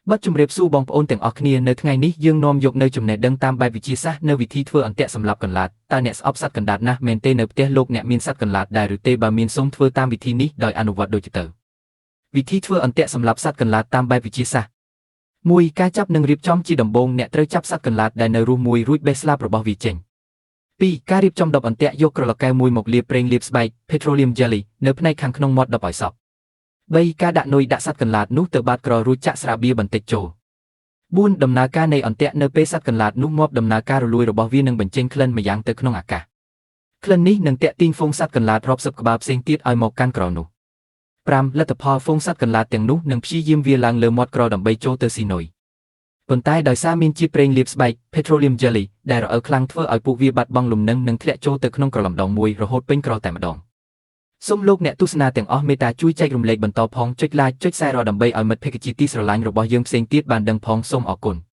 បាទជំរាបសួរបងប្អូនទាំងអស់គ្នានៅថ្ងៃនេះយើងនាំយកនៅចំណេះដឹងតាមបែបវិទ្យាសាស្ត្រនៅវិធីធ្វើអន្ទាក់សម្រាប់កន្លាតតើអ្នកស្អប់សត្វកណ្ដាតណាស់មែនទេនៅផ្ទះលោកអ្នកមានសត្វកន្លាតដែរឬទេបើមានសូមធ្វើតាមវិធីនេះដោយអនុវត្តដូចទៅវិធីធ្វើអន្ទាក់សម្រាប់សត្វកន្លាតតាមបែបវិទ្យាសាស្ត្រ1ការចាប់និងរៀបចំជាដំបូងអ្នកត្រូវចាប់សត្វកន្លាតដែលនៅរស់មួយរួចបេះស្លាបរបស់វាចេញ2ការរៀបចំដបអន្ទាក់យកក្រឡកែវមួយមកលាបប្រេងលាបស្បែក Petroleum Jelly នៅផ្នែកខាងក្នុងមាត់ដបឲ្យសព្វ3ការដាក់នុយដាក់សត្វកន្លាតនោះទៅបាតក្ររួចចាក់ស្រាបៀរបន្តិចចូល4ដំណើរការនៃអន្ទាក់នៅពេលសត្វកន្លាតនោះងាប់ដំណើរការរលួយរបស់វានឹងបញ្ចេញក្លិនម្យ៉ាងទៅក្នុងអាកាសក្លិននេះនឹងទាក់ទាញហ្វូងសត្វកន្លាតរាប់សិបក្បាលផ្សេងទៀតឲ្យមកកាន់ក្រនោះ5លទ្ធផលហ្វូងសត្វកន្លាតទាំងនោះនឹងព្យាយាមវាឡើងលើមាត់ក្រដើម្បីចូលទៅស៊ីនុយប៉ុន្តែដោយសារមានជាតិប្រេងលាបស្បែក Petroleum Jelly ដែលរអិលខ្លាំងធ្វើឲ្យពួកវាបាត់បង់លំនឹងនិងធ្លាក់ចូលទៅក្នុងក្រឡំដងមួយរហូតពេញក្រតែម្ដងសូមលោកអ្នកទស្សនាទាំងអស់មេត្តាជួយចែករំលែកបន្តផងចុច Like ចុច Share ដើម្បីឲ្យមិត្តភក្តិជាទីស្រឡាញ់របស់យើងផ្សេងទៀតបានដឹងផងសូមអរគុណ។